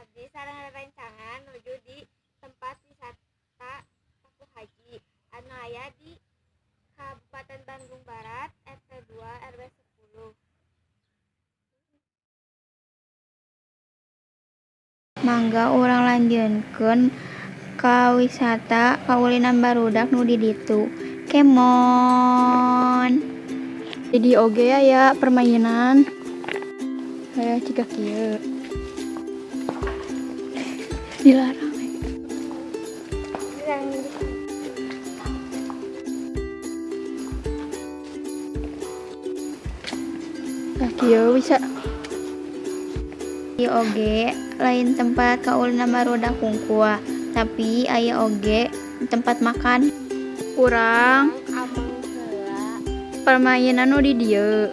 Abdi sareng rerencangan nuju di tempat wisata Paku Haji anu aya di Kabupaten Bandung Barat, RT 2 RW 10. Mangga urang lanjutkeun ka wisata kaulinan barudak nu di ditu. Kemon. Di oge aya permainan aya jiga kieu, dilarang. Yang Nah, kieu bisa. Ieu oge lain tempat kaulinan barudak hungkul, tapi aya oge tempat makan. Urang ameng heula. Permainan nu di dieu.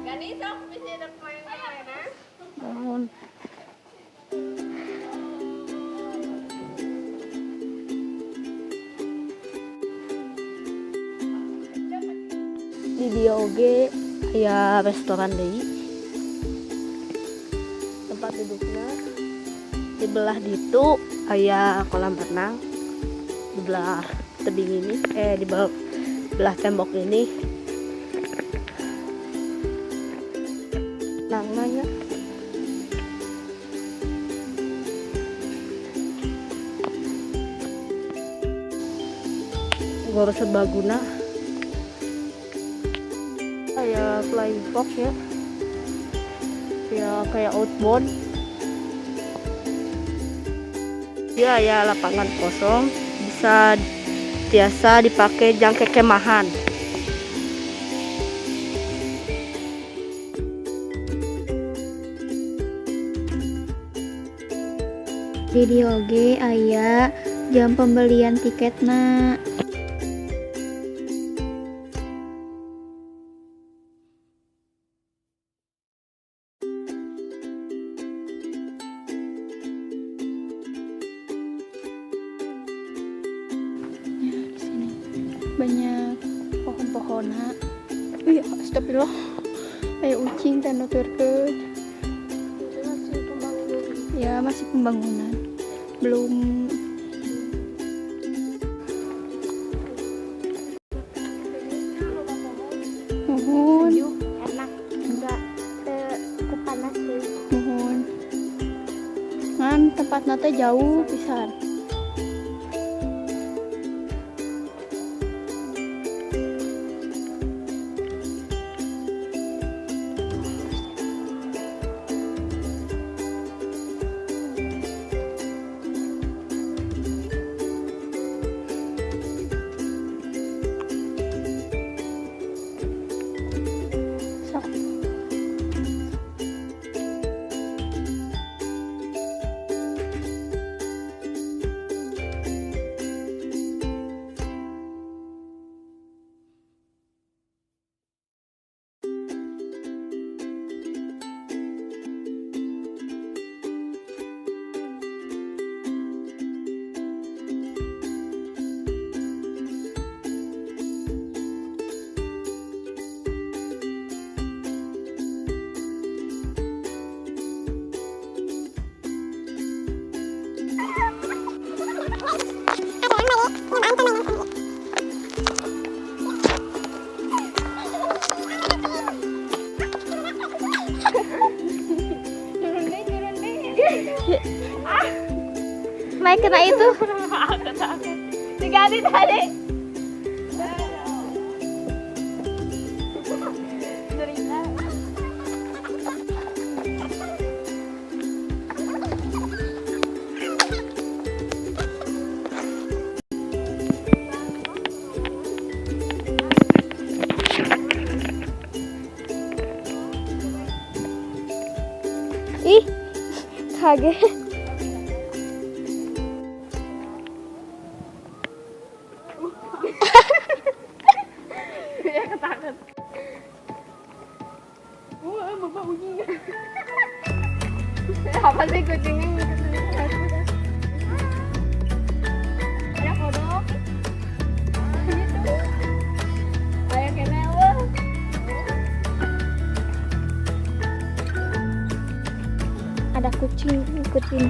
Gani sok bisa dek main-mainan. Mohon. Di dieu oge aya restoran deui, tempat dudukna. Di belah ditu aya kolam renang, di belah tebing ini, di belah tembok ini nangna nya. Gor serbaguna, aya flying fox ya, ya kayak outbound ya. Ya, lapangan kosong bisa biasa dipakai jang kekemahan. Di dieu oge aya jam pembelian tiketna. Ya, di sini banyak pohon-pohonna. Wih, astagfirullah. Aya ucing teh nuturkeun. Masih pembangunan. Ya, masih pembangunan. Belum. Muhun. Sejuk, enak, enggak teu ku panas deui. Muhun. Ngan tempatna teh jauh pisan. Sok. Turun deh, turun deh. Mai kena itu. Diganti tadi. Cerita. Ih, kaget. Apa sih kucingnya ngikutin? Ada kodok. Gitu. Kayak kene wah. Ada kucing ngikutin.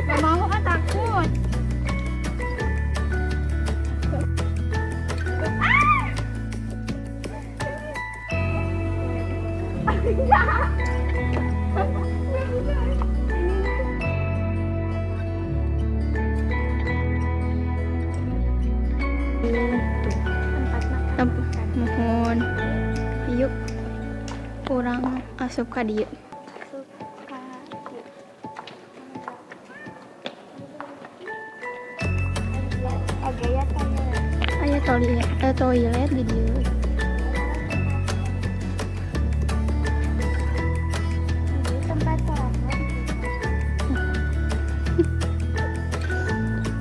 Gak mau kan, takut. Tempat makan. Muhun. Yuk. Urang asup ka dieu. Suka. Oke ya, toilet. Aya toilet, toilet di dieu. Ini tempat sholatnya di sini.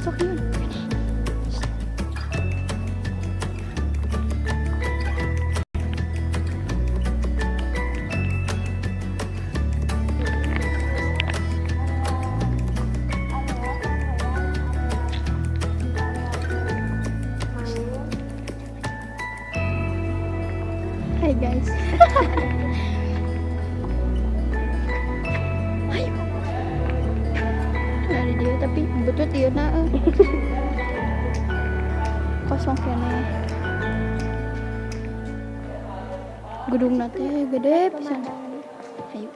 Sok yuk. Main. Hai, guys. Ayo. Dari dia tapi betul dia na eh. Kosong keneh. Gedung teh gede pisan. Ayo.